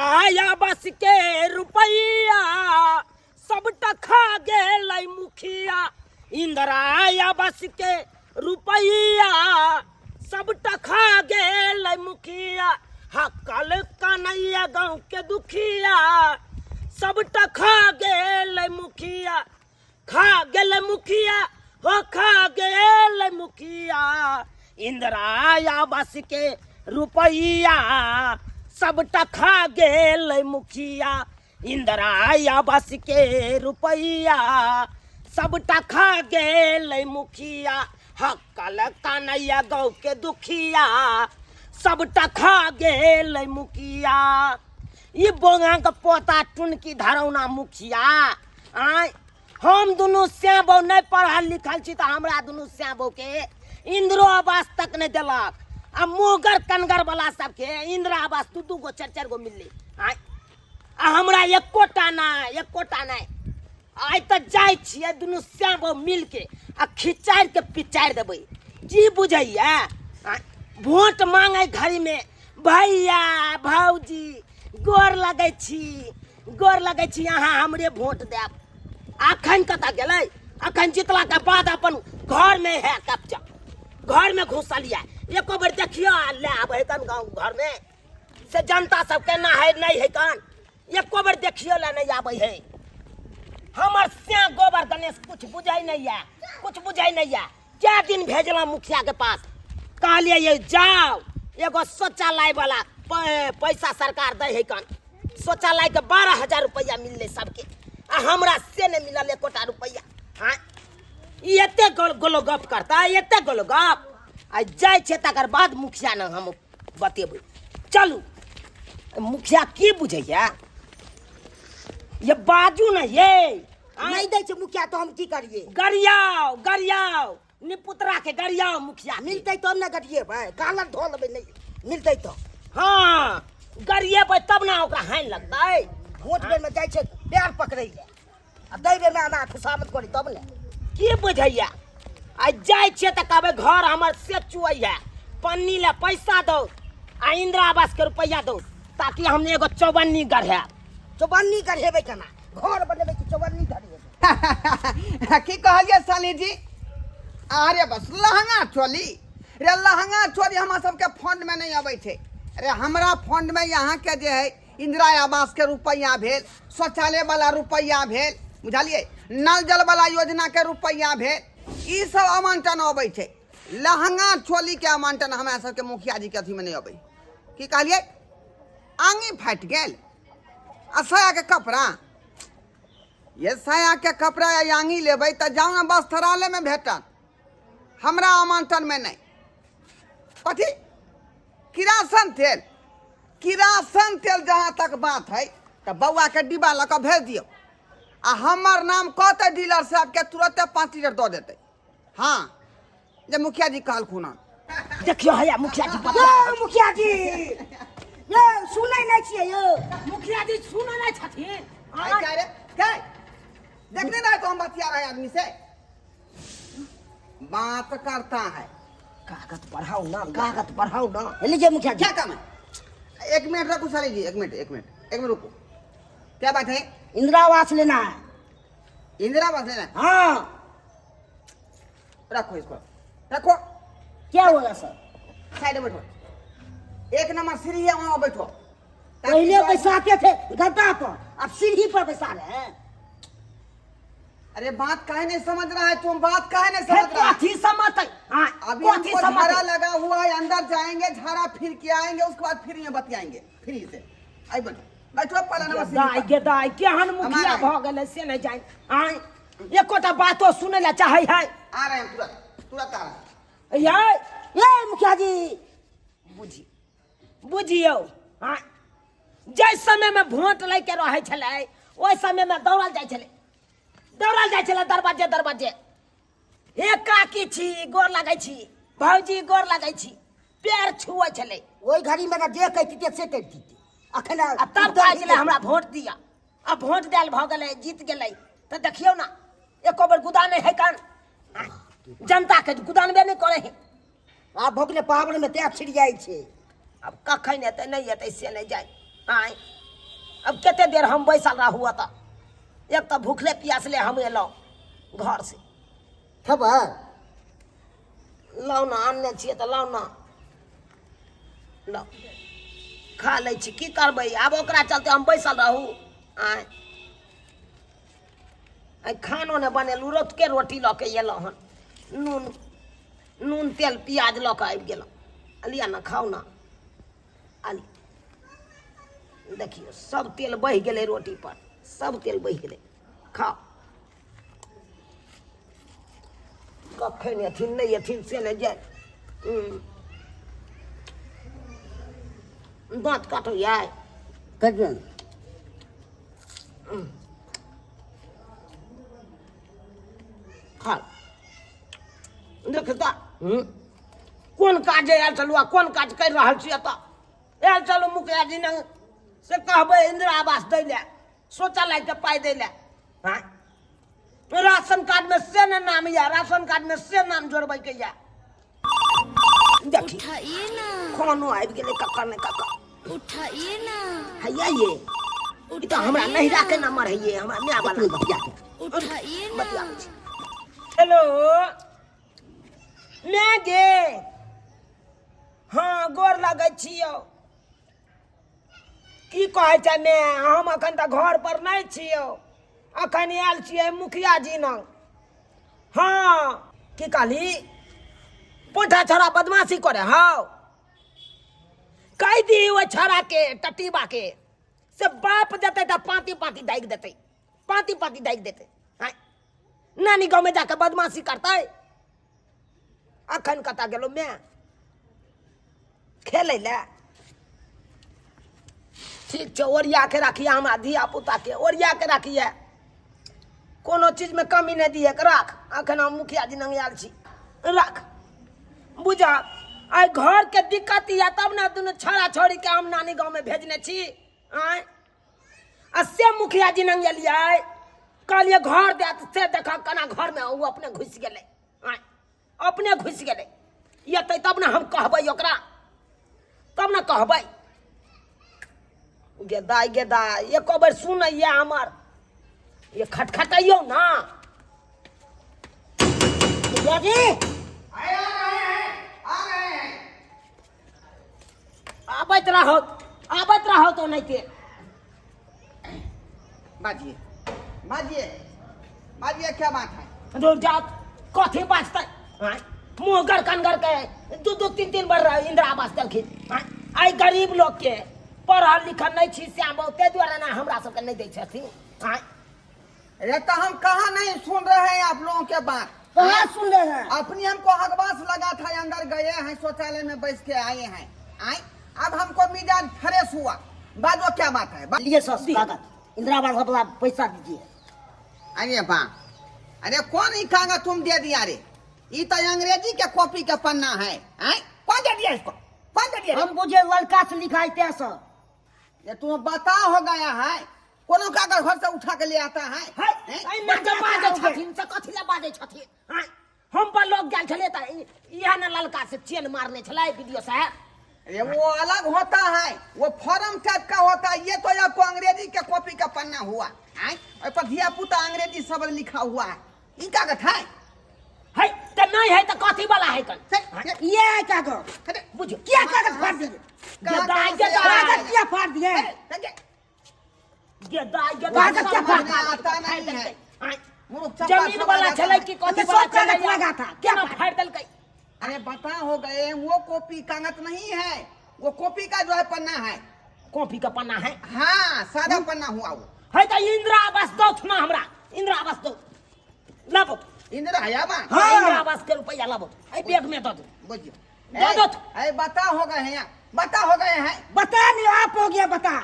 आवास के रुपैया सबटा खा गेलै मुखिया। इंदिरा आवास के रुपैया सबटा खा गेलै मुखिया। हकल कन्हैया गाँव के दुखिया सबटा खा गेलै मुखिया। खा गेलै मुखिया हो खा गेलै मुखिया। इंदिरा आवास के रुपैया सबटा खा गेलै मुखिया। इंदिरा आवास के रुपैया सबटा खा गेलै मुखिया। हकल कन्हैया गाँव के दुखिया सबटा खा गेलै मुखिया। ई बोंगा के पोता टुनकी धरौना मुखिया आय, हम दुनू श्याबो नहीं पढ़ल लिखल छी तऽ हमरा दुनू श्याबो के इंदिरो आवास तक नहीं देलक। आ मुहगर कनगर वाला सबके इंदिरा आवास दू दू गो चारि चारि गो मिललै आय, आ हमरा एकोटा नहि, एकोटा नहि। आइ तऽ जाइ छियै दुनू श्याबो मिलके आ खिचारि के पिचारि देबै। की बुझैया आय, वोट मांगे घड़ी में भैया भौजी गोर लगै छी, गोर लगै छी, अहाँ हमरे वोट देब। अखन कतऽ गेलै? अखन जितला के बाद अपन घर में है कब्जा, घर में घुसल यऽ। एको बेर देखियो आ ले आबै कन गाँव घर में से जनता सब केना है नहीं है कन, एको बेर देखियो ले नहीं आबै है। हमर श्याम गोबर गणेश कुछ बुझै नहीं है, कुछ बुझै नहीं है। क्या दिन भेजला मुखिया के पास, कहलिए ये जाओ एगो शौचालय वाला पैसा सरकार दै है कन, शौचालय के 12,000 रुपया मिलले सबके, आ हमरा से नहीं मिलल एकोटा रुपया। हाँ ई एते गोलो गप करता, एते गोलो गप। आ जाइ छै तकर बाद मुखिया ने हम बतेबै। चलू मुखिया की बुझैया ये बाजू ने ये नहीं दै छै मुखिया तो हम की करिए? गरियाओ गरियाओ निपुतरा के गरियाओ मुखिया के। मिलतै तब ने गरिएबै, कालर धो लेबै, नहीं मिलतै तो। हाँ गरिएबै तब ने ओकरा हानि लगतै। वोट बेर में जाइ छै पैर पकड़ै ले, आ दै बेर में आना खुशामद करी तब ने। की बुझैया? आ जाइ छियै तऽ कहबै घर हमर से चुअइया, पन्नी ले पैसा दौ आ इंदिरा आवास के रुपैआ दौ ताकि हम एगो चौबन्नी गढ़ायब। चौबन्नी गढ़ेबै केना? घर बनेबै कि चौबन्नी गढ़ेबै? की कहलियै साली जी? अरे बस लहंगा चोली रे, लहंगा चोली हमरा सबके फंड में नहीं अबै छै रे। हमरा फंड में यहाँ के जे है इंदिरा आवास के रुपैआ भेल, शौचालय वाला रुपैआ भेल, बुझलियै, नल जल वाला योजना के रुपैआ भेल, ई सब आवंटन अबै छै। लहंगा चोली के आवंटन हमरा सबके मुखिया जी के अथी में नहीं अबै। की कहलियै? आंगी फाटि गेल आ साया के कपड़ा, ये साया के कपड़ा या आंगी लेबै तऽ जाउ ने वस्त्रालय में भेटत, हमरा आवंटन में नहीं। कथी? किरासन तेल? किरासन तेल जहाँ तक बात है तऽ बौआ के डिब्बा लऽ कऽ भेज दियौ आ हमर नाम कहतै डीलर साहब के, तुरते 5 लीटर दऽ देतै। हाँ जे मुखिया जी कहलखुन हन। देखियो हैया मुखिया जी बतिया यौ, रहल छथिन। मुखिया जी यौ सुनै नहि छियै यौ? मुखिया जी सुनै नहि छथिन। आइ क्या रे? क्या? देखने रहे तो हम बतिया रहे आदमी से बात करता है। कागज पढ़ाओ ना, कागज पढ़ाओ ना। हे लीजिए मुखिया जी। क्या काम है? एक मिनट रुको साली जी, एक मिनट, एक मिनट, एक मिनट रुको। क्या बात है? इंदिरा आवास लेना है। इंदिरा आवास लेना है? हाँ। रखो इसको, रखो। क्या होगा सर? साइड में बैठो, एक नंबर सीढ़ी है वहाँ बैठो। पहले बैसाते थे गद्दा पर, अब सीढ़ी पर बैसा रहे हैं। अरे बात काहे नहीं समझ रहा है तुम? बात काहे नहीं समझ रहा है? कथी समझते? हाँ, अभी कथी हमको समझते? झाड़ा लगा हुआ है, अंदर जाएंगे, झाड़ा फिर के आएंगे, उसके बाद फिर ये बतियाएंगे फिर से। आई बैठो, बैठो, पहला नंबर सीढ़ी दाइ पर। गे दाइ, केहन मुखिया हमारा भऽ गेलै से नहि जानि। आँय, एकोटा बातो सुनै लए चाहै है। आ रहे हैं तुरंत, तुरंत आ रहे हैं। यै, यै मुखिया जी। बुझी, बुझियौ, हाँ, जाहि समयमे वोट लैके रहै छलै ओहि समयमे दौड़ल जाइ छलै, दौड़ल जाइ छलै दरवाजे दरवाजे। हे काकी छी, गोर लगै छी, भौजी गोर लगै छी, पैर छुअै छलै। ओहि घड़ीमे ने जे कहितियै से करितियै। अखन आ तब कहै छलै हमरा वोट दिअ। आ वोट देल भऽ गेलै, जीत गेलै, तऽ देखियौ ने एको बेर गुदा नहि है कान, जनताके गुदानबे नहि करै है। आब भऽ गेलै पाबनिमे तैं छिड़ियाइ छै। आब कखन एतै नहि एतै से नहि जाय। आँय अब कते देर हम बैसल रहू एतऽ। एक तऽ भूखले प्यासले हम एलहुँ घर से। खेबै? लाउ ने, आनने छियै तऽ लाउ ने, लाउ खा लै छी। की करबै आब ओकरा चलते हम बैसल रहू? आँय, आइ खानो नहि बनेलहुँ, रतुके रोटी लऽ के एलहुँ हन, नून नून तेल प्याज लऽ कऽ आबि गेलहुँ। लिअ ने, खाउ ने। आ देखियौ, सब तेल बहि गेलै रोटी पर, सब तेल बहि गेलै। खाउ। कखन एथिन नहि एथिन से नहि जाय। दाँत काटैया? कहियौ। खा, देख तऽ कोन काज आयल छलहुँ आ कोन काज करि रहल छी। एतऽ आयल छलहुँ मुखिया जी नंग से कहबै इंदिरा आवास दै लए, शौचालयके पाइ दै लए। आँय, राशन कार्डमे से ने नाम यऽ, राशन कार्डमे से नाम जोड़बैके यऽ। देखी, उठाइए ना। खानो आबि गेलै ककर ने ककर। उठाइए ना। हैया ये, ई तऽ हमरा उठाइए नहिराके ना। नंबर है ये, हमरा माय वाला। बतिया के। उठाइए ना। बतियाबै छी। हेलो मैं गे, हाँ, गोर लगै छियौ। की कहै छै मैं? हम अखन तऽ घर पर नहि छियौ, अखन आयल छियै मुखिया जी नंग। हाँ, की कहली? पोठा छौड़ा बदमाशी करे हौ? कहि दी ओहि छौड़ा के, टटीबा के, से बाप देतै तऽ पाँति पाँति दागि देतै, पाँति पाँति दागि देतै। आँय, नानी गाँवमे जाके बदमाशी करतै। अखन कतऽ गेलहुँ मैं? खेलै लए? ठीक छै, ओरिया के राखिए हमरा धिया पुता के, ओरिया के राखिए, कोनो चीजमे कमी नहि दिए। राख, अखन हम मुखिया जी नंग आयल छी, राख। बुझ, आइ घरके दिक्कत यऽ तब ने दुनू छौड़ा छौड़ीके हम नानी गाँवमे भेजने छी। आँय, आ से मुखिया जी नंग एलियै, कहलियै घर देत, से देख केना घरमे ओ अपने घुसि गेलै। आँय, अपने घुसि गेलै। एतै तब ने हम कहबै ओकरा, तब ने कहबै। गे दाइ, गे दाइ, एको बेर सुनैया हमर? ये खटखटैयौ ना। मुखिया जी। अरे आ रहे हैं, आ रहे हैं। आबैत रहो, आबैत रहो तो ओनाहिते। बाजिए, बाजिए, बाजिए, क्या बात है? रुक जाओ, कथी बाजतै? आँय, मुँह गरकन के दू दू तीन तीन बार इंदिरा आवास देलखिन। आँय, आइ गरीब लोकके, पढ़ल लिखल नहि छी श्याम बाबू, ताहि दुआरे ने हमरा सबके नहि दै छथिन। आँय। अरे तो हम कहाँ नहीं सुन रहे हैं आप लोगों के बात? कहाँ सुन रहे हैं? अपनी हमको हकबास लगा था, अंदर गए हैं, शौचालय में बैठ के आए हैं। आए, अब हमको मिजाज फ्रेश हुआ। बाजो, क्या बात है? लिए सर कागज, इंदिरा आवास वाला पैसा दीजिए। अरे बा, अरे कौन ही कागज तुम दे दिया रे? ये तो अंग्रेजी के कॉपी का पन्ना है। आए, कौन दे दिया इसको? कौन दे दिया रे? हम बुझे लड़का से लिखा है सर। ये तुम बता हो गया है, कोनो कागज घर से उठा के ले आता है? है? हैं? एहिमे जे बाजै छथिन से कथी लए बाजै छथिन? आँय, हम पर लोग गेल छलै तऽ इएह ने ललका से चेन मारने छलै वीडियो साहब। अरे वो अलग होता है, वो फॉर्म टाइप का होता है। ये तो आपको अंग्रेजी के कॉपी का पन्ना हुआ। आय, ओहि पर धिया पुता अंग्रेजी शब्द लिखा हुआ है। ई कागज है? है तऽ नहि है तऽ कथी वाला है कन? ये है कागज। अरे बुझियौ। क्या कागज फाड़ दिए? कहाँ- गेदा कहाँ से गेदा आया है? कागज क्या फाड़ दिए? अरे, गेदा गेदा। कागज क्या फाड़ दिए? आता नहीं है। आँय, मुर्ख चप्पा जमीन सब वाला लगा छलै है। कि कथी सब वाला कागज छलै? लगा था। केना फाड़ि देलकै? अरे बता हो गए, वो कॉपी कागज नहीं है, वो कॉपी का जो है पन्ना है। कॉपी के पन्ना है? हाँ, सादा पन्ना हुआ वो। है तऽ इंदिरा आवास दौथ ना हमरा, इंदिरा आवास दौ, लाबो। इंदिरा आवास? हाँ, इंदिरा आवास के रुपया लाबो, एहि बैग में दऽ दू। बुझियो। दऽ दो। अरे बता हो गए हैं यहाँ, बता हो गए हैं। बता नहीं, आप हो गया बता।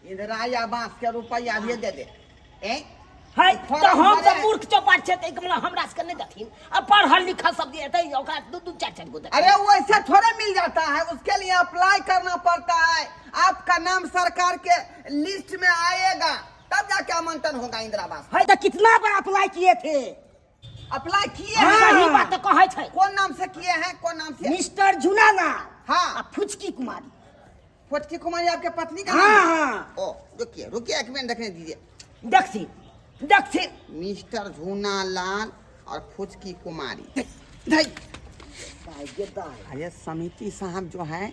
इंदिरा आवास के रुपया भी दे दे। ए है फॉर्म तऽ हम भरे सब है। मूर्ख चौपाट छै तऽ मतलब हमरा सबके नहि देथिन, आ पढ़ल लिखल सब जे हेतै ओकरा दू दू चारि चारि गो देथिन। अरे वो ऐसे थोड़े मिल जाता है, उसके लिए अप्लाई करना पड़ता है। आपका नाम सरकार के लिस्ट में आएगा तब जाके आवंटन होगा इंदिरा आवास। है तो कितना बार अप्लाई किए थे? अप्लाई किए हाँ, हैं? सही बात तऽ कहै छै। कौन नाम से किए हैं, कौन नाम से? मिस्टर झुनालाल। हाँ। आ फुचकी कुमारी। फुचकी कुमारी आपके पत्नी का हाँ, नाम है? हाँ। ओ रुकिए। रुकिए, एक मिनट देखने दीजिए। देखसी देखसी। मिस्टर झूना लाल और फुचकी कुमारी। धई। अरे समिति साहब जो है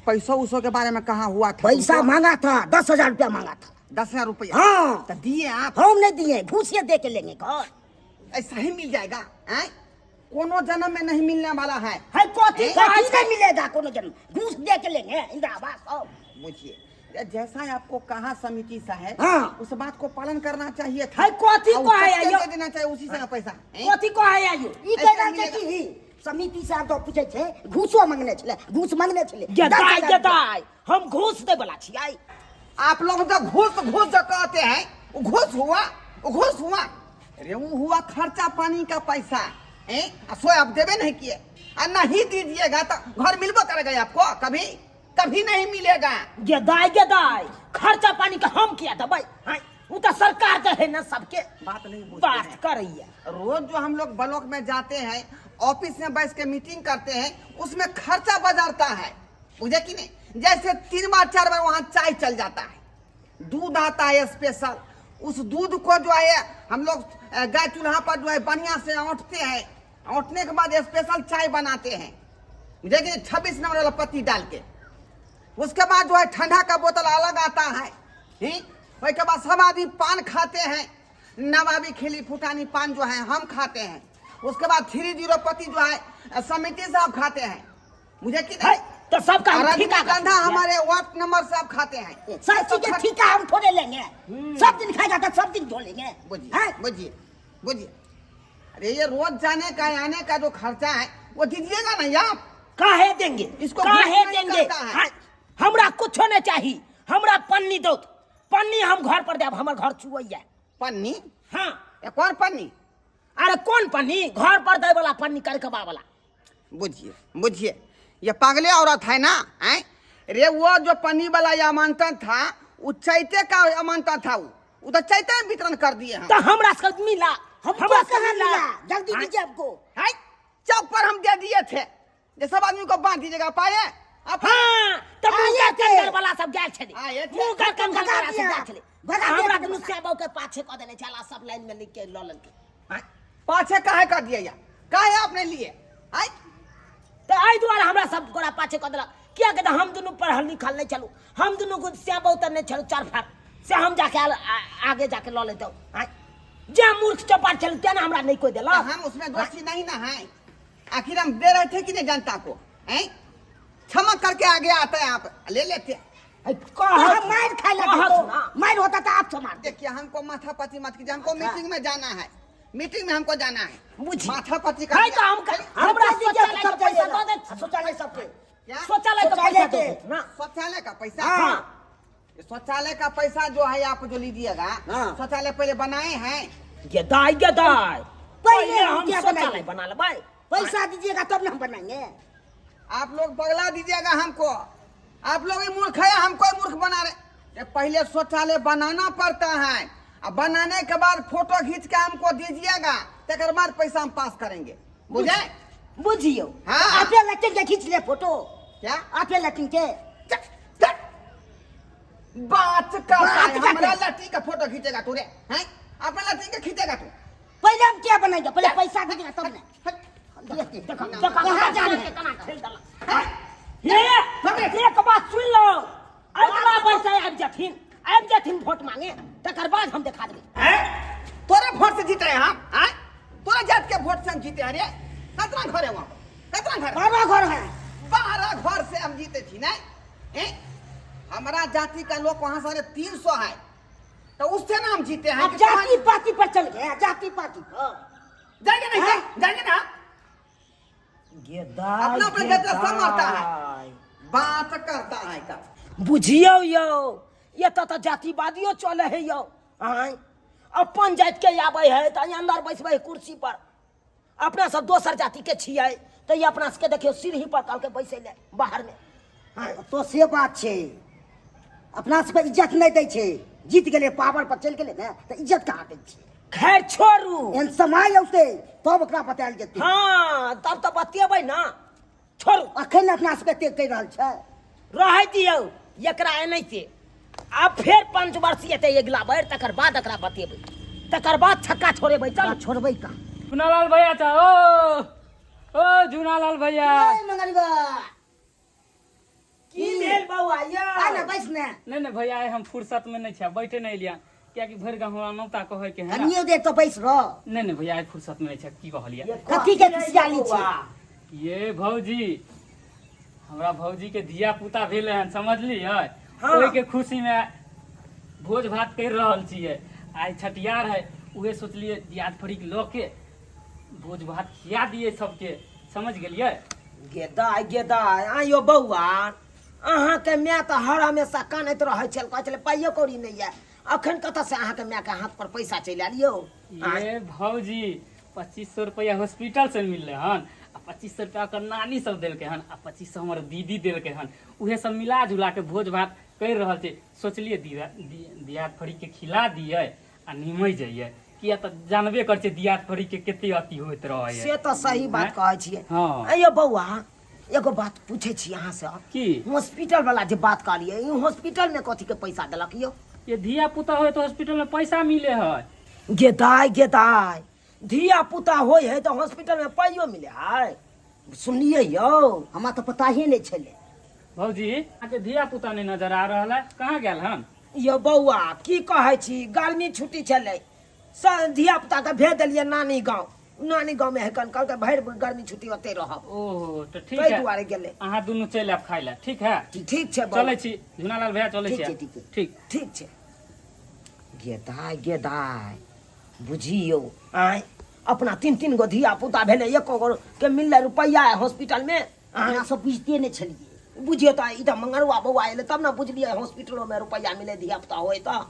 पैसों उसो के बारे में कहा हुआ था? पैसा उनको? मांगा था, 10,000 रुपया मांगा था। 10,000 रुपया? हाँ। तो दिए आप? हम नहीं दिए, घूस ये दे के लेंगे घर। ऐसा ही मिल जाएगा हैं? कोनो जन्म में नहीं मिलने वाला है। है कथी ए? कहै कथी छै? नहीं मिलेगा कोनो जन्म, घूस दे के लेंगे इंदिरा आवास सब। बुझिए, जैसा आपको कहा समिति साहब, हाँ। उस बात को पालन करना चाहिए था। है कथी और कहै सबके आयो? दे देना चाहिए उसी समय पैसा, हैं? कथी कहै आयो? ई ऐसा कह रहल छै मिलेगा। कि समिति साहब तो पूछै छै, घूसो मांगने छलै, घूस मांगने छलै। गे दस दाइ हजार गे रुपया। दाइ, हम घूस दै वाला छियै। आप लोग जो घूस घूस जो कहते हैं, वो घूस हुआ? वो घूस हुआ? अरे वो हुआ खर्चा पानी का पैसा, हैं? आ सो आप देवे नहीं किए, आ नहीं दीजिएगा तो घर मिलबो करेगा आपको? कभी कभी नहीं मिलेगा। गे दाइ गे दाइ, खर्चा पानी के हम किया देबै? हैं? उ तऽ सरकार दे है ना सबके। बात नहीं बुझते बात हैं। करैया। रोज जो हम लोग ब्लॉक में जाते हैं, ऑफिस में बैठ के मीटिंग करते हैं, उसमें खर्चा बाजारता है, बुझे कि नहीं? जैसे 3 बार 4 बार वहाँ चाय चल जाता है, दूध आता है स्पेशल, उस दूध को जो है हम लोग गाय चूल्हा पर जो है बढ़िया से औंटते हैं, औंटने के बाद स्पेशल चाय बनाते हैं, बुझे कि नहीं? 26 नंबर वाला पत्ती डाल के। उसके बाद जो है ठंडा का बोतल अलग आता है, ही? उसके बाद सब आदमी पान खाते हैं, नवाबी खिली फुटानी पान जो है हम खाते हैं। उसके बाद 3-0 पत्ती जो है समिति साहब खाते हैं, मुझे कि है नहीं? तो सबका हम और ठीका रजनीगंधा हमारे वार्ड नंबर साहब खाते हैं। सब चीज के ठीका हम थोड़े लेंगे, सब दिन खाएगा तो सब दिन धो लेंगे। बुझिए हैं? बुझिए बुझिए। अरे ये रोज जाने का आने का जो खर्चा है वो दीजिएगा ना आप। काहे देंगे इसको काहे घूस नहीं देंगे? करता है। हाँ, हमरा कुछो नहीं चाहिए, हमरा पन्नी दो, पन्नी हम घर पर देब, हमर घर चुवैया। पन्नी? हाँ। ये कौन पन्नी? अरे कौन पन्नी, घर पर दे वाला पन्नी, करकबा वाला। बुझिए बुझिए, ये पागले औरत है ना, हैं? रे वो जो पन्नी वाला अमानतन था वो चैते का अमानतन था, वो तो चैते में वितरण कर दिए हम। तो हमरा सबके मिला, हमको हमरा सबके कहाँ मिला? जल्दी हाँ? दीजिए हमको। हैं? चौक पर हम दे दिए थे, जे सब आदमी को बांट दीजिएगा पाए। आप हाँ, तो आए मुँह थे। कंगल वाला सब गेल छलै। आए थे। मुँह कंगल भगा वाला सब दिया। गेल छलै। भगा दिया हमरा कंगल दुनू वाला। श्यामबाबू के पाछे कऽ देने छला, सब लाइन में लिख के लऽ लेलकै। हाँ? पाछे काहे कर दिया या? काहे आपने लिए? आय? तऽ एहि दुआरे हमरा सब गोरा पाछे कऽ देलक, कियाकि तऽ हम दुनू पढ़ल लिखल नहि छलहुँ, हम दुनू को श्यामबाबू तऽ नहि छलहुँ चार फार से हम जाके आगे जाके लऽ लेतहुँ। आँय? जे मूर्ख चौपाट छलहुँ तेना हमरा नहि कोइ देलक। तो हम उसमें दोषी नहीं ना है, आखिर हम दे रहे थे कि नहीं जनता को? हैं? क्षमा करके आगे आते हैं आप ले लेते हैं। अरे तो कहत हम मार खाए लगे कहत तो ना। मार होता तो आप मार। देखिए हमको माथा पति मत कीजिए, हमको अच्छा। मीटिंग में जाना है, मीटिंग में हमको जाना है। बुझी। माथा पति का है तो हम हमरा दीजिए शौचालय सब के पैसा जाइएगा। दऽ देत। शौचालय सबके। क्या? शौचालय के शौचालय पैसा के। दऽ देत ना। शौचालय का पैसा? हाँ। शौचालय का पैसा जो है आप जो लीजिएगा, हाँ। शौचालय पहले बनाए हैं। गे दाई गे दाई, पहले पहले हम हम क्या शौचालय बनाएंगे? बना लेबै। पैसा दीजिएगा तब ना हम बनाएंगे। आप लोग बगला दीजिएगा हमको, आप लोग ही मूर्ख है, हमको ही मूर्ख बना रहे। ये पहले शौचालय बनाना पड़ता है, और बनाने के बाद फोटो खींच के हमको दीजिएगा, तकर बाद पैसा हम पास करेंगे, बुझे? बुझियो। हाँ। आपे लैट्रिन के खींच ले फोटो। क्या? आपे लैट्रिन के। चल, चल। बात करता बात है, करते। हमारा लट्ठी का फोटो खींचेगा तू रे, हैं? अपना लट्ठी का खींचेगा तू। पहले हम क्या बनाएंगे? पहले पैसा दीजिएगा तब ना। देखो, देखो, कहाँ जा रहे हैं? केना खेल देलक। हे, एक बात सुन लो, अगला पैसा आबि जथिन, आबि जथिन वोट मांगे, तकर बाद हम देखा देबै। हैं? तोरे वोट से जीते हैं हम, हैं? तोरे जात के वोट से हम जीते हैं रे। कितना घर है वहाँ पर? कितना घर है? 12 घर है। 12 घर से हम जीते थी ना, हैं? हमारा जाति का लोग वहाँ सारे 300 है, तो उससे ना हम जीते हैं अब कि जाति तुम्हारी- पाति पर चल गए, जाति पाति पर। जाएंगे नहीं, हाँ? जाएंगे ना। गेदाय, अपना अपना जाति सब मरता है। गेदाय। बात करता है का। बुझियौ यौ, एतऽ तऽ जातिवादियो चलै है यौ। आँय, अपन जातिके आबै है तऽ अन्दर बैसबै है कुर्सी पर, अपना सब दोसर जातिके छियै तऽ ई अपना सबके देखियौ सीढ़ी पर कहलकै बैसै लए बाहरमे। हाँ, तो से बात छै, अपना सबके इज्जत नहि दै छै। जीत गेलै पावर पर चलि गेलै ने तऽ इज्जत कहाँ दै छै? खैर छोड़ू, एहन समय औतै तब ओकरा बतायल जेतै। हाँ, तब तऽ बतेबै ना। छोड़ू, अखन अपना सबके एते कहि रहल छै। रहै दियौ एकरा एनाहिते। आब फेर पंचवर्षीय एतै अगिला बेर, तकर बाद एकरा बतेबै, तकर बाद छक्का छोड़ेबै। चल छोड़बै कहाँ? झूनालाल भैया चा, ओ ओ झूनालाल भैया। ए, मंगलबा। की भेल बौआ यौ? आ ने बैस ने। नहीं नहीं भैया, आइ हम फुर्सत में नहीं छियै, बैठे नहीं एलियै, कियाकि भरि गाँव हमरा नौता कहै के है ना। कनियो देर तो बैस रह। नहीं नहीं भैया, आइ फुर्सत में नहीं छियै। की कहलियै? कथी के खुशियाली छै? ये भौजी, हमरा भौजी के धिया पुता भेलै हन, समझलियै? हाँ। ओहि के खुशी में भोज भात कर रहल छियै। आइ छठियार है, उहे सोचलियै दियाद फरीक लऽ के भोज भात खिया दियै सबके, समझ गेलियै? गेदाय गेदाय, आइयो बौआ, अहाँके माय तऽ हर हमेशा कानैत रहै छल, कहै छलै पाइयो कौड़ी नहि यऽ, अखन कतऽसँ अहाँके मायके हाथ पर पैसा चलि आयल यौ? ये भौजी, 2500 रुपया हॉस्पिटल से मिललै हन, आ 2500 रुपया ओकर नानी सब देलकै हन, आ 2500 हमर दीदी देलकै हन, उहे सब मिला जुला के भोज भात करि रहल छै। सोचलियै दियाद फरीक के खिला दियै आ निमहि जइयै, किया तऽ जानबे करै छियै दियाद फरीक के कते अथी होइत रहै। से तऽ सही बात हैं? कहै छियै। हँ। अयो बौआ, एगो बात पूछै छी अहाँसँ। की? हॉस्पिटल वाला जे बात कहलियै, ई हॉस्पिटल में कथी के पैसा देलक यौ? ये धिया पुता होय तऽ हॉस्पिटल में पैसा मिले है। गेदाय गेदाय, धिया पुता होइ है तऽ हॉस्पिटल में पाइयो मिले है? सुनलियै यौ? हमरा तऽ पता ही नहि छलै। भौजी, अहाँके धिया पुता नहि नजर आ रहल है, कहाँ गेल हन? यौ बौआ, की कहै छी, गर्मी छुट्टी छलै, धिया पुताके भेज देलियै नानी गाँव। नानी गाँवमे हेकन कहलकै भरि गर्मी छुट्टी ओतै रहब। ओहो, तऽ ठीक ताहि है, दुआरे गेलै। अहाँ दुनू चलि आयब खाय लए, ठीक है? ठीक छै बौआ। चलै छी झुनालाल भैया, चलै ठीक छी। छै, ठीक छै। ठीक। ठीक छै। गेदाय गेदाय, बुझियौ आँय, अपना तीन तीन गो धिया पुता भेलै, एको गो के मिललै रुपैआ हॉस्पिटलमे? अहाँ सब बुझिते नहि छलियै। बुझियौ तऽ ई तऽ मंगरुआ बौआ एलै तब ने बुझलियै हॉस्पिटलोमे रुपैआ मिलै धिया पुता होइ तऽ।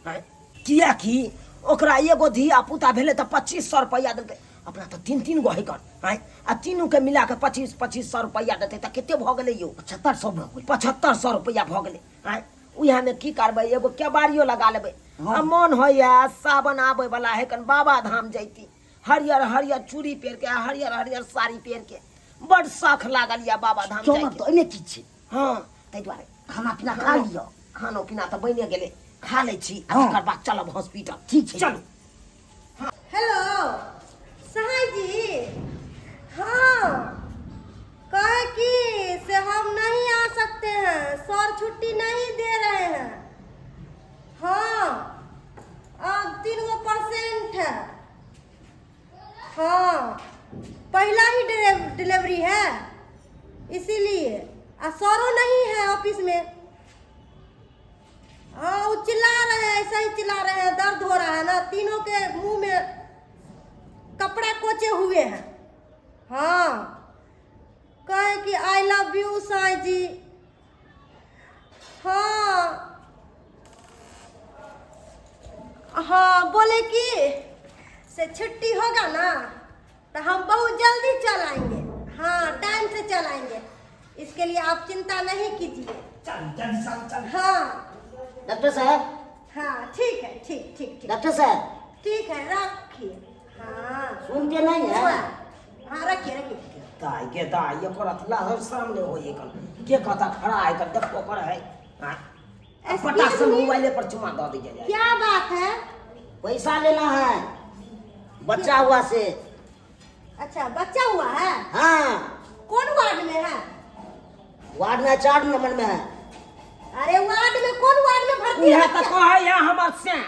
आँय, किएकि ओकरा एगो धिया पुता भेलै तऽ 2500 रुपैआ देलकै, अपना तऽ तीन तीन गो हैकर आँय, आ तीनूके मिला कऽ 2500 रुपैआ देतै तऽ कते भऽ गेलै यौ? 7500 भऽ गेलै। 7500 रुपैआ भऽ गेलै। आँय, उएहमे की करबै, एगो केबाड़ियो लगा लेबै। आ मोन होइए सावन आबै वाला है कन बाबा धाम जैती, हरियर हरियर चूड़ी पहिर के, हरियर हरियर साड़ी पहिर के, बड शौख लागल यऽ बाबा धाम चलऽ जाइके। तऽ ओहिमे की छै? हँ। ताहि दुआरे खाना पीना खा लिअ। खानो पीना तऽ बनिए गेलै, खा लै छी आ हँ। तकर बाद चलब हॉस्पिटल। ठीक छै। चलू। हेलो सहाय जी, हाँ कहे कि से हम नहीं आ सकते हैं, सर छुट्टी नहीं दे रहे हैं। हाँ, अब 3 गो परसेंट है। हाँ, पहला ही डिलीवरी है, इसीलिए आ सरो नहीं है ऑफिस में। हाँ, वो चिल्ला रहे हैं, ऐसा ही चिल्ला रहे हैं, दर्द हो रहा है ना, तीनों के मुंह में कपड़ा कोचे हुए हैं। हाँ, कहे कि I love you Sai जी। हाँ हाँ, बोले कि से छुट्टी होगा ना तो हम बहुत जल्दी चल आएंगे। हाँ, टाइम से चल आएंगे, इसके लिए आप चिंता नहीं कीजिए। चल जल्दी चल चल। हाँ। डॉक्टर साहब। हाँ, ठीक है, ठीक ठीक ठीक। डॉक्टर साहब। ठीक है, रखिए। हाँ। सुनते नहीं है। हाँ, रखिए रखिए। दाय गे दाय, एकर अथला हम सामने होइए कन के कता खड़ा है कन देखो कर है। हाँ। Excuse पटा से me? मोबाइले पर चुमा दऽ दिया जाए। क्या बात है? पैसा लेना है बच्चा हुआ से। अच्छा, बच्चा हुआ है? हाँ। कौन वार्ड में है? वार्ड में 4 नंबर में है। अरे वार्ड में कौन वार्ड में भर्ती है उएह तऽ बच्चा? कहै है हमर से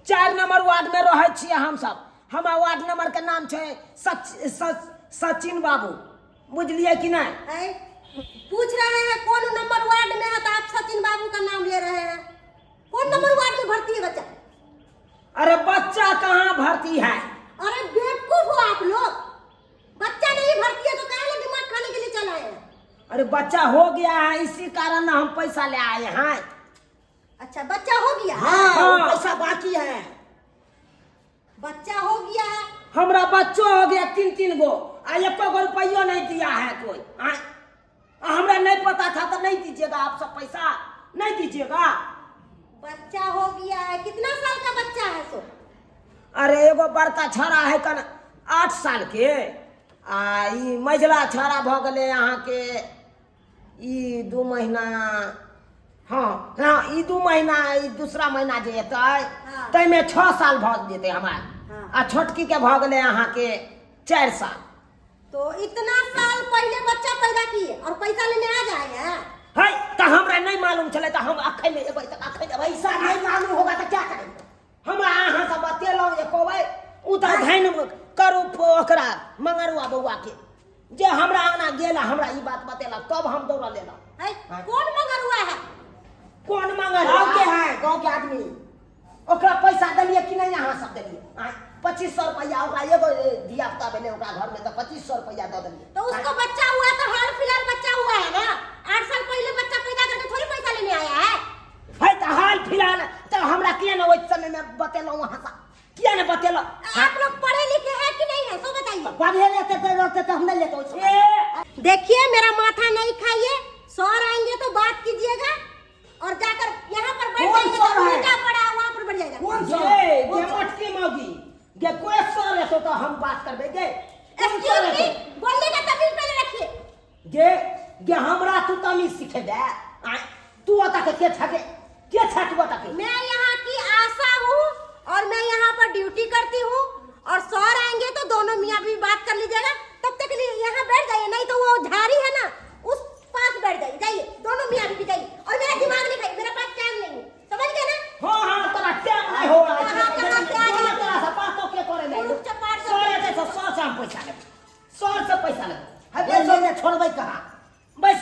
4 नंबर वार्ड में रहै छियै हमसब। हमर वार्ड नंबर के नाम छै सच, सच, सचिन बाबू, बुझलियै कि नहि? ऐ, पूछ रहे हैं कौन नंबर वार्ड में है तो आप सचिन बाबू का नाम ले रहे हैं। कौन नंबर वार्ड में भर्ती है बच्चा? अरे बच्चा कहाँ भर्ती है? अरे बेवकूफ हो आप लोग, बच्चा नहीं भर्ती है तो काहे दिमाग खाने के लिए चला है? अरे बच्चा हो गया है, इसी कारण ना हम पैसा ले आए हैं। अच्छा, बच्चा हो गया? हाँ, हाँ। पैसा बाकी है। बच्चा हो गया है? हमरा बच्चो हो गया तीन तीन गो, आ एको गो रुपयो नहीं दिया है कोई। आ, हमरा नहीं पता था तो नहीं दीजिएगा आप सब, पैसा नहीं दीजिएगा। बच्चा हो गया है, कितना साल का बच्चा है सो? अरे एगो बड़का छड़ा है कन 8 साल के, आ ई मझला छड़ा भ गेलै अहाँके ई 2 महीना हाँ हाँ, ई 2 महीना, ई दूसरा महीना जे एतै हाँ। ताहिमे 6 साल भऽ जेतै हमरा। हाँ। आ छोटकी के भऽ गेलै अहाँके 4 साल। तो इतना साल पहले बच्चा पैदा किए और पैसा लेने आ जाए हैं? है तऽ हमरा नहि मालूम छलै, तऽ हम अखन नहि एबै तऽ अखन एबै। पैसा नहीं मालूम होगा तो क्या करेंगे? हमरा अहाँ सब बतेलहुँ जे कहबै ओ तऽ धैन करू ओकरा मंगरुआ बौआ के जे हमरा अंगना गेल आ हमरा ई बात बतेलक तब हम दौड़ल एलहुँ। है, कौन मंगरुआ है? कौन मंगरुआ? गाँव के है, गाँव के आदमी। ओकरा पैसा देलियै कि नहि? अहाँ सब देलियै? आँय, 2500 रुपैआ ओकरा एगो धिया पुता भेलै ओकरा घरमे तऽ 2500 रुपैआ दऽ देलियै। तो उसको बच्चा हुआ तो हाल फिलहाल बच्चा हुआ है ना, 8 साल पहले बच्चा पैदा करके थोड़ी पैसा लेने आया है। है तऽ हाल फिलहाल तऽ हमरा किया ने ओहि समयमे बतेलहुँ अहाँ सब? किया ने बतेलहुँ? आप लोग पढ़े लिखे हैं कि नहीं है, सो बताइए। पढ़े लेते तो रहते तो हम नहीं लेते ओहि समय। ए, देखिए मेरा माथा नहीं खाइए, सर आएंगे तो बात कीजिएगा और जाकर यहाँ पर बैठ कौन जाइए, सर तो है? उल्टा पड़ा है, वहाँ पर बैठ जाइएगा। कौन सर? गे, गे मोटकी मौगी, गे कोई सर एतो तो हम बात करबे गे। कौन सर एक्सक्यूज मी, एतो? बोलने का तमीज पहले रखिए। गे, गे हमरा तू तमीज सिखेबे? आँय, तू ओतऽ के के छके? के छे तू ओतऽ के? मैं यहाँ की आशा हूँ और मैं यहाँ पर ड्यूटी करती हूँ और सर आएंगे तो दोनों मियाँ भी बात कर लीजिएगा, तब तक के लिए यहाँ बैठ जाइए, नहीं तो वो झाड़ी है ना उस पास बैठ जाइए। जाइए दोनों मियाँ बीवी जाइए और मेरा दिमाग नहीं खाइए, मेरा पास टाइम नहीं है, समझ गए ना? हाँ हाँ, तोरा टाइम नहीं हो रहा है। कहाँ कहाँ से आ तोरा जाते तोरा से बातो के करे नहीं। पुरुष चपाट सर एतै तऽ सर से हम पैसा लेबै, सर से पैसा लेबै। है, पैसा ने छोड़बै कहाँ? बस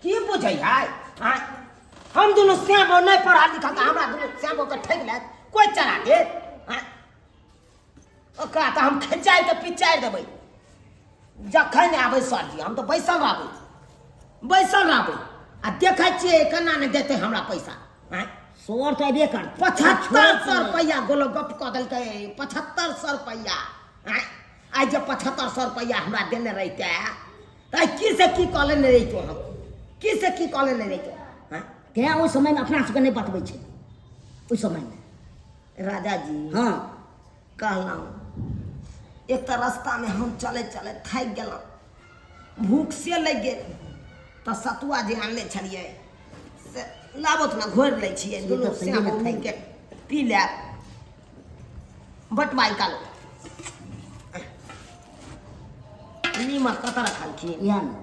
की बुझै है? आँय, हम दुनू श्यामो नहि पढ़ा लिखा तऽ हमरा दुनू श्यामो के ठकि लेत, कोइ चढ़ा देत? आँय, ओकरा तऽ हम खिचाइ के पिचारि देबै। जखन आबै सरजी हम तऽ बैसल रहबै, बैसल रहबै आ देखै छियै केना नहि देतै हमरा पैसा। आँय, सर तऽ अयबे करतै। 7500 रुपैआ गोलो गप कऽ देलकै, 7500 रुपैआ। आँय, आइ जे 7500 रुपैआ हमरा देने रहितै तऽ आइ की से की कऽ लेने रहितहुँ हम, की से की कऽ लेने रहितहुँ। आँय, तेँ ओहि समयमे अपना सबके नहि बतबै छै ओहि समयमे। राजा जी हाँ कहलहुँ, एक तऽ रास्तामे हम चलैत चलैत थाकि गेलहुँ, भूख से लागि गेल, तऽ सतुआ जे आनने छलियै से लाबत ने घोरि लै छियै, से दुनू तऽ सहिए श्याम मे थाकि मिलके पी लेब। बटवाइ कालो नीमक कतऽ रखलखिन? इएह ने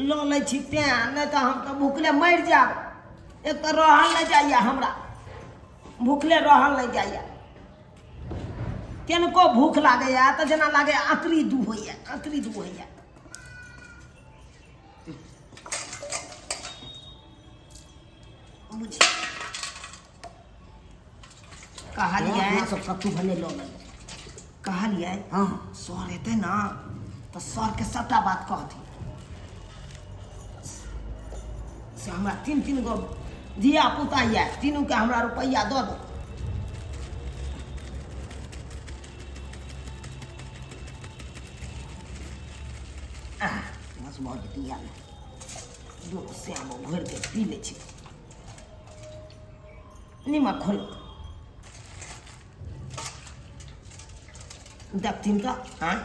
लऽ लै छी तेँ, नहि तऽ हम तऽ भुखले मरि जायब। एक तऽ रहल नहि जाइए हमरा, भुखले रहल नहि जाइए। किनको भूख लागैए तऽ जेना लागैए अतरी दू होइए, अतरी दू होइए। बुझि कहलियै अपना सब सत्तू भने लऽ लेबै। कहलियै हाँ सर एतै ने तऽ सरके सबटा बात कहथिन से हमरा 3-3 गो धिया पुता यऽ, तीनूके हमरा रुपैआ दऽ दो। बस भऽ जेतै इएह ने। दुनू श्याम घोरि के पी लै छी। नीमक खोलो देखथिन तऽ। आँय,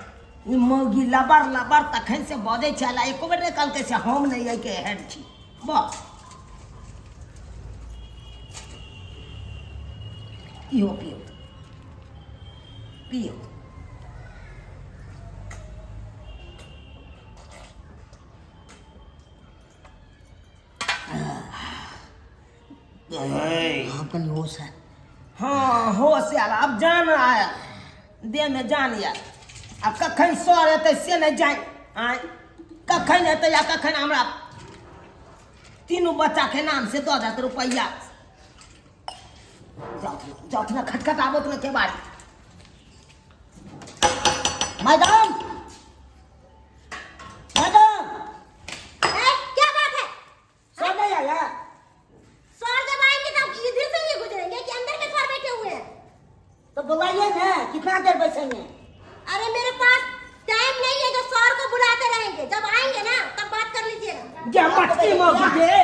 ई मौगी लबर लबर तखन से बजै छल, एको बेर नहि कहलकै से हम नहि एहिके हेड छी। बस इहो पियौ पियौ। आब कनि होश है। हाँ होश आयल, आब जान आयल, देहमे जान आयल। आ कखन सर एतै से नहि जानि। आँय, कखन एतै आ कखन हमरा तीनू बच्चाके नाम से दऽ देत रुपैआ। जाउथ ने, जाउथ ने, खटखट आबत ने केबाड़ी। मैडम, मैडम, ए, क्या बात है? सर नहीं आया? सर जब आएंगे तब इधर से नहीं गुजरेंगे कि अंदर में सर बैठे हुए हैं? तो बुलाइए ना, कितना देर बैठेंगे? अरे मेरे पास टाइम नहीं है जो सर को बुलाते रहेंगे, जब आएंगे ना तब बात कर लीजिएगा। गे मटकी मौगी गे,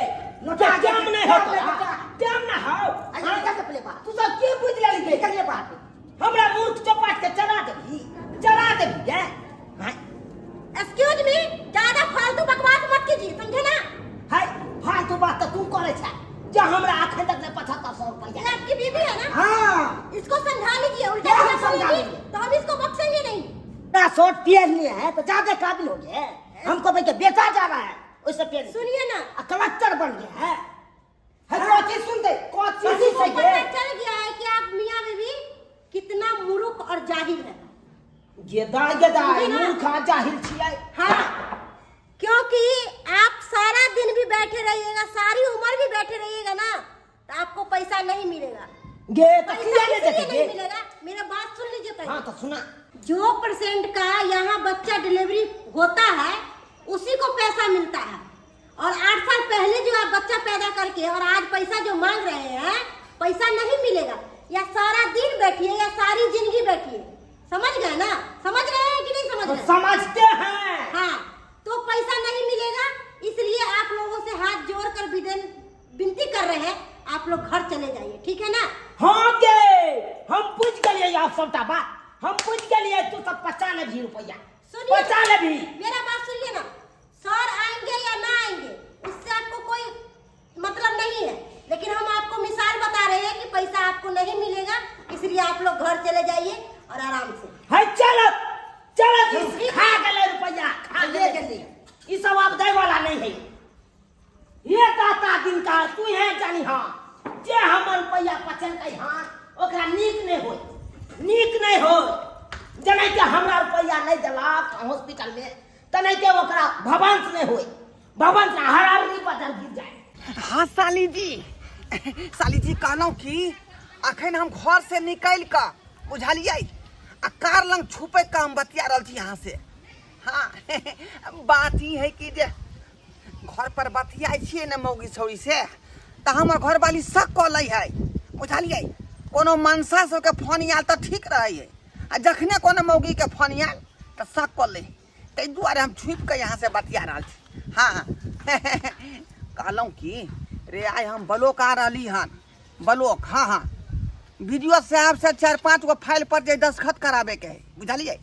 नोटा टाइम नहीं हो तोरा, टाइम ना हो। अच्छा, निकल के पहले बात। तू सब की बुझि लेली गे? निकल के बात। हमरा मूर्ख चपाट के चढ़ा देबही, चढ़ा देबही गे। एक्सक्यूज मी, ज्यादा फालतू बकवास कीजिए, समझे ना? है फालतू बात तो तू करे छे जे हमरा अखन तक नहीं 7500 रुपया। ये आपकी बीवी है ना? हाँ। इसको समझा लीजिए, उल्टा क्या सीधा समझा बोलेगी लीजिए? तो हम इसको बख्शेंगे नहीं। ना शॉर्ट पेड़ लिए है तो ज्यादा काबिल हो गए, हमको भाई के बेचा जा रहा है उससे पेड़। सुनिए ना, आ, कलेक्टर बन गया है। है कौची सुन दे कौची हमको से पता चल गया है कि आप मियाँ बीवी कितना मूर्ख और जाहिल है। गेदा गेदा समझे ना? मूर्खा जाहिल छियै। हाँ, क्योंकि आप सारा दिन भी बैठे रहिएगा, सारी उम्र भी बैठे रहिएगा ना, तो आपको पैसा नहीं मिलेगा। गे तो पैसा किया नहीं इसलिए देते नहीं गे? मिलेगा, मेरा बात सुन लीजिए पहले। हाँ तो सुना। जो परसेंट का यहाँ बच्चा डिलीवरी होता है उसी को पैसा मिलता है, और 8 साल पहले जो आप बच्चा पैदा करके और आज पैसा जो मांग रहे हैं, पैसा नहीं मिलेगा। या सारा दिन बैठिए या सारी जिंदगी बैठिए, समझ गए ना? समझ रहे हैं कि नहीं समझ तो रहे? समझते हैं। हाँ, तो पैसा नहीं मिलेगा, इसलिए आप लोगों से हाथ जोड़कर विनती कर रहे हैं, आप लोग घर चले जाइए, ठीक है ना? हाँ गे हम पूछ गेलिए आप सबटा बात, हम पूछ गेलिए तू सब पचा लेबही रुपया, सुनिए। पचा लेबही। मेरा बात सुनिए ना, सर आएंगे या ना आएंगे उससे आपको कोई मतलब नहीं है, लेकिन हम आपको मिसाल बता रहे हैं कि पैसा आपको नहीं मिलेगा, इसलिए आप लोग घर चले जाइए और आराम से। है चलत चलत इस खा गेलै रुपया, खा ले गेलै। गेलै। ई सब आब दै वाला नहीं है। ये दाता दिन का तू है जानी, हाँ जे हमर रुपया पचलकै हन ओकरा नीक नहीं होय, नीक नहीं होय। जेनाकि हमरा रुपया नहीं देलक हॉस्पिटल में तेनाहिते ओकरा भवंश नहीं होय, भवंश हरारी बदल गिर जाए। हाँ साली जी, साली जी कहलहुँ कि अखन हम घर से निकलि कऽ बुझलियै आ कार लग छुपै कऽ हम बतिया रहल छी यहाँ से। हाँ बात ई है कि जे घर पर बतियाइ छियै ने मौगी छौरी से तऽ हमर घरवाली शक कऽ लै है बुझलियै। कोनो मनसा सबके फोन आयल तऽ ठीक रहै है, आ जखने कोनो मौगीके फोन आयल तऽ शक कऽ लै, ताहि दुआरे हम छुपि कऽ यहाँ से बतिया रहल छी। हाँ कहलहुँ कि रे आइ हम ब्लॉक आ रहली हन, ब्लॉक। हाँ हाँ बी डी ओ साहब से 4-5 गो फाइल पर जे दस्तखत कराबैके है बुझलियै।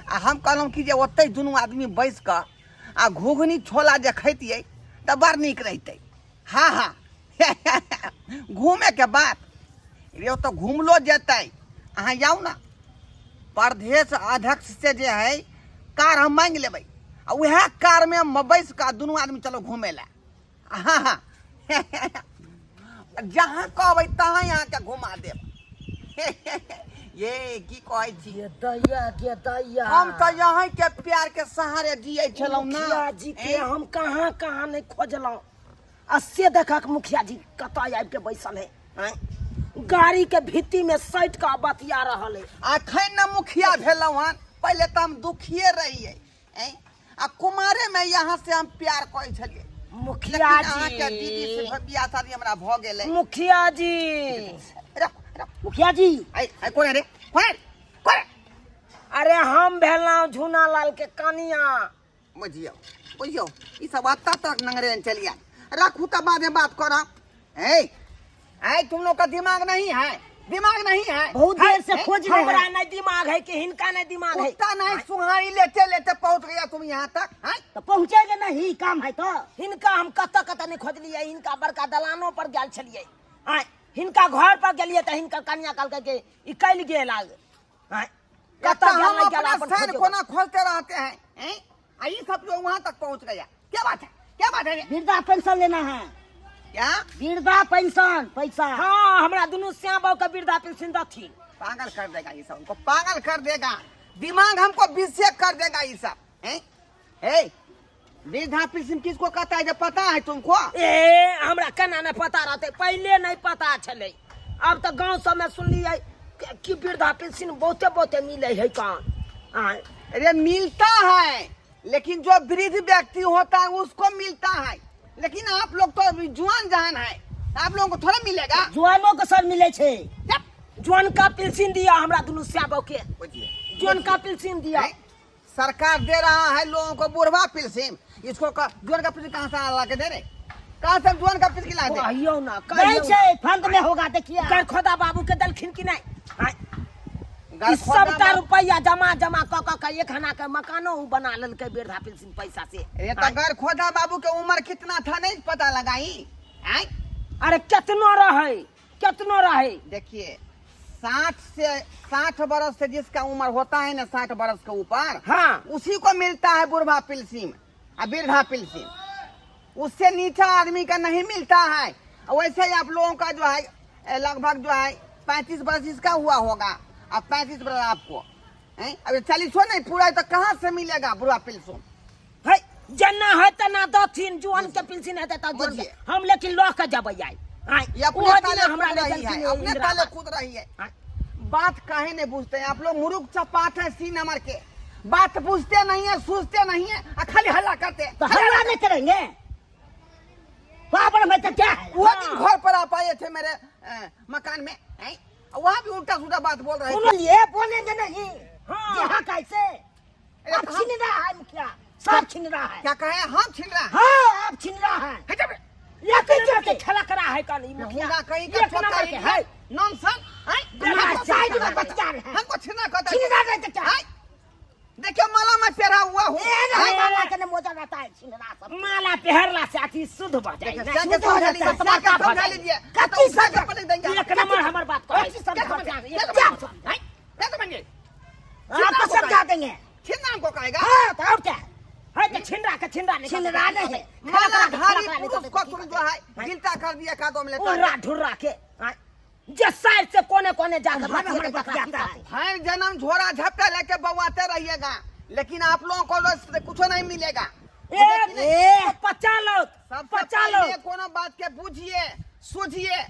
आ हम कहलहुँ कि जे ओतहि दुनू आदमी बैस कऽ आ घुघनी छोला जे खैतियै तऽ बड़ नीक रहितै। हाँ हाँ घूमेके बात रे ओतऽ घुमलो जेतै। अहाँ जाउ ने प्रदेश अध्यक्ष से जे है कार हम मांगि लेबै आ उएह कारमे हम बैस कऽ दुनू आदमी चलो घूमे लए। हाँ हाँ जहाँ कहबै तहाँ अहाँके घुमा देब। ये की कहै छी? गे दैया गे दैया, हम तऽ यहीं के प्यार के सहारे जियै छलहुँ ना। मुखिया जी के हम कहाँ कहाँ नहीं खोजलहुँ, आ से देखक मुखिया जी कतऽ आबि के बैसल है, आँय? गाड़ी के भित्ति में सटि कऽ बतिया रहल है। अखन न मुखिया भेलहुँ हन, पहिले तऽ हम दुखिए रहियै, ऐं? आ कुमारे में यहाँ से हम प्यार करै छलियै। मुखिया लेकिन अहाँके जी। दीदी से बियाह शादी हमरा भऽ गेलै। मुखिया जी। रख, रख। मुखिया जी। ऐ, ऐ, कोन रे? कोन रे? कोन रे? अरे हम भेलहुँ झूना लाल के कनिया। बुझियौ, बुझियौ, ई सब एतऽ तक नंगरे चलि आयल। रखू तऽ बादमे बात करब। ऐ, ऐ, तुम लोग का दिमाग नहीं है, दिमाग नहीं है। बहुत देर से खोज रहे हमरा हैं। नहीं दिमाग है कि हिनका नहीं दिमाग है। कुत्ता नहीं सुहारी लेते लेते पहुंच गया तुम यहाँ तक। हैं? तो पहुंचेगा नहीं, काम है तो। हिनका हम कतऽ कतऽ नहीं खोजलियै, हिनका बड़का दलानो पर गेल छलियै, आँय हिनका घर पर गेलियै तऽ हिनकर कनिया कहलकै कि ई कैल गेल आग। आँय, कतऽ तो गेल हम नहि गेल अपना अपन सैन खोजो। कोना खोजते रहते हैं, हैं? आ ये सब जो वहाँ तक पहुँच गया, क्या बात है, क्या बात है? वृद्धा पेंशन लेना है। क्या वृद्धा पेंशन पैसा? हाँ, हमरा दुनू श्याम बाबू के वृद्धा पेंशन दथिन। पागल कर देगा ये सब, हमको पागल कर देगा, दिमाग हमको विषय कर देगा ये सब। हैं? हे, वृद्धा पेंशन किसको कहता है जब पता है तुमको? ए हमरा केना नहीं पता रहते, पहले नहीं पता छलै, अब तो गांव सब में सुनलियै कि वृद्धा पेंशन बहुते बहुते मिले है कहाँ। आँय। अरे मिलता है, लेकिन जो वृद्ध व्यक्ति होता है उसको मिलता है, लेकिन आप लोग तो अभी जुआन जहान है, आप लोगों को थोड़ा मिलेगा। जुआनो के सर मिले छे। जुआन का पेंशन दिया हमरा दुनू श्याबो के, बुझिए। जुआन का पेंशन दिया। हैं? सरकार दे रहा है लोगों को बुढ़वा पेंशन, इसको जुआन का पेंशन कहाँ से ला के दे रहे, कहाँ से जुआन का पेंशन ला दे? कहियो ना, नहीं कहियो छे, फंड में होगा देखिए। कर खोदा बाबू के दलखिन कि नहीं? आँय। ई सबटा रुपैआ जमा जमा कऽ कऽ के एक हना के मकानो उ बना लेलकै वृद्धा पेंशन पैसा से। ये तो गरखोदा बाबू के उम्र कितना था नहीं पता लगाई आय? अरे केतनो रहे, केतनो रहे। देखिए 60 बरस से जिसका उम्र होता है ना, 60 बरस के ऊपर, हाँ। उसी को मिलता है बुढ़वा पिलसीम और वृद्धा पिलसीम, उससे नीचा आदमी का नहीं मिलता है। वैसे ही आप लोगों का जो है लगभग जो है 35 बरस इसका हुआ होगा, अब 35 बरस आपको हैं? अब 40 नहीं पूरा है तो कहाँ से मिलेगा बुढ़वा पिलसुम? है जना है तना दथिन, जुआन के पिलसिन है ता बुझिए। हम लेकिन लऽ के जबै आइ। आइ, ये अपने ओहो ताले दिना हमरा कूद ले रही है, देलखिन अपने इंदिरा ताले आवास। कूद रही है। हाँ। बात काहे नहीं पूछते हैं आप लोग? मुरुख चपाट है सी नंबर के, बात पूछते नहीं है, सूझते नहीं है, आ खाली हल्ला करते हैं। तो हल्ला नहीं करेंगे बाबर में तो क्या है? वो दिन घर पर आप आए थे मेरे मकान में, हैं? वहाँ भी उल्टा सीधा बात बोल रहे थे। उन्होंने ये बोलेंगे नहीं। हाँ। यहाँ कैसे? अरे आप हम- छीन रहा है मुखिया, सब छीन रहा है। क्या कहे? हम छीन रहा है? हाँ, आप छीन रहा है। हट जा बे। एक नंबर के खेला करा है कल ई मुखिया। मुखिया कहीं का एक छोटा नंबर के है। नॉनसेंस, हैं? हमारा हमको साइड छीनना में बचिया रहे हैं। हमको छीनना कहता है। छीन रहा है तो क्या? हैं? देखियो माला में पेरा हुआ हूँ। ए, नहीं, हैं? माला के नहीं मोजा रहता है, छीन रहा सब। माला पेहरला से अति शुद्ध भऽ जाइ देखियो, ने। सर के शुद्ध हो समझा जाता लीजिए, है, सर के समाता भऽ समझा जाइ। लीजिए। कत्ती तो उठा के सब- पलट देंगे। एक नंबर हमर बात कहै। कत्ती सब क्या समझा समझा? लीजिए। क्या क्या समझा? समझा? हैं? क्या समझे? आपको समझा देंगे। छीनना हमको कहेगा? हाँ, तो और क्या? है तो छिनरा के छिनरा निकाल छिनरा देते। नहीं है। खाना खड़ा धारी खड़ा पुरुष को तुम जो है गिलता कर दिया कादों में लेता उर्रा ढुर्रा के, हाँ। जे साइड से कोने कोने जाकर हमारे बात हमारे करता बात है। भाई जन्म झोरा झपटा लेके बवाते रहिएगा, लेकिन आप लोगों को तो कुछ नहीं मिलेगा। ए, ए, पचा लो, सबसे पचा लो। पहले कोनो बात के बुझिए सूझिए,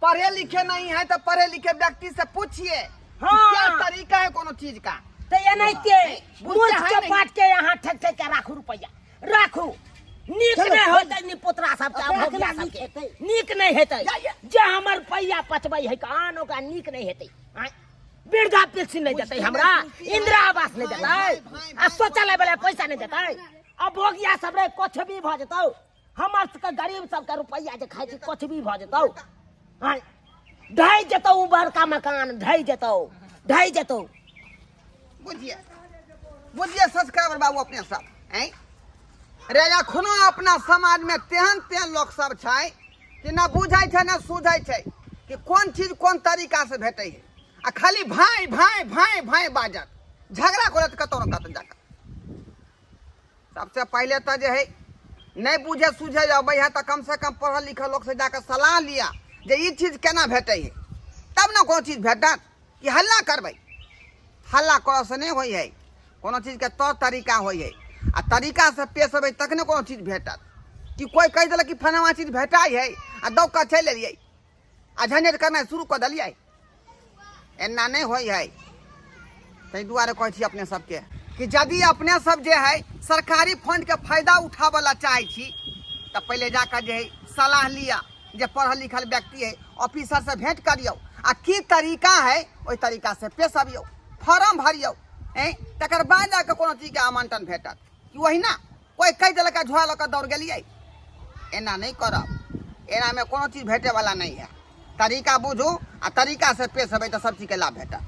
पढ़े लिखे नहीं है तो पढ़े लिखे व्यक्ति से पूछिए कि हाँ। क्या तरीका है कोनो चीज का। तो ये नहीं के बुझते मूर्ख है के नहीं। पाट के यहाँ ठक ठक के राखू रुपया राखू। नीक चलो, नहीं होतै नी पोतरा सबके, अपना भोगिया अपना नीक सबके। हेतै। नीक नहीं हेतै। जाइए। जे हमर रुपया पचबै है आन ओकरा नीक नहीं हेतै। आँय, वृद्धा पेंशन नहीं देतै बुझते हमरा, नहीं, सुनती है। इंदिरा आवास नहीं भाई, देतै, भाई, भाई, आ भाई, शौचालय वाला पैसा नहीं देतै। आ भोगिया सब रे कुछ भी भऽ जेतौ, हमर सबके गरीब सबके रुपया जे खाइ छी कुछ भी भऽ जेतौ। आँय, ढहि जेतौ उ बड़का मकान, ढहि जेतौ, ढहि जेतौ। बुझिए बुझिए सब्सक्राइबर बाबू अपने सब हैं रे, अखनो अपना समाज में तेहन तेहन लोक सब छै कि न बुझै छै न सूझै छै कि कोन चीज कोन तरीका से भेटै है, आ खाली भाई भाई भाई भाई बाजत, झगड़ा करत कतौ न कतौ जाकर। सबसे पहले तो जे है नहीं बुझे सूझे अबै है तो कम से कम पढ़ल लिखल लोक से जाकर सलाह लिया जे ई चीज केना भेटै है, तब ने कोनो चीज भेटत। कि हल्ला करबै, हल्ला करऽ से नहि होइ है, कोनो चीजके तौर तरीका होइ है, आ तरीका से पेश अबै तखने कोनो चीज भेटत। कि कोइ कहि देलक कि फलाना चीज भेटाइ है आ दौड़ कऽ चलि एलियै आ झंझट करनाइ शुरू कऽ देलियै, एना नहि होइ है। ताहि दुआरे कहै छी अपने सबके कि यदि अपने सब जे है सरकारी फंडके फायदा उठाबऽ ला चाहै छी तऽ पहिले जाकऽ जे है सलाह लिअ, जे पढ़ल लिखल व्यक्ति है ऑफिसर से भेंट करियौ आ की तरीका है ओहि तरीका से पेश अबियौ, फॉर्म भरियौ, हैं, तकर बाद जाकऽ कोनो चीजके आवंटन भेटत। कि ओहिना कोइ कहि देलक आ झोरा लऽ कऽ दौड़ गेलियै, एना नहि करब, एनामे कोनो चीज भेटैवला नहि है। तरीका बुझू आ तरीका से पेश अबै तऽ सब चीजके लाभ भेटत।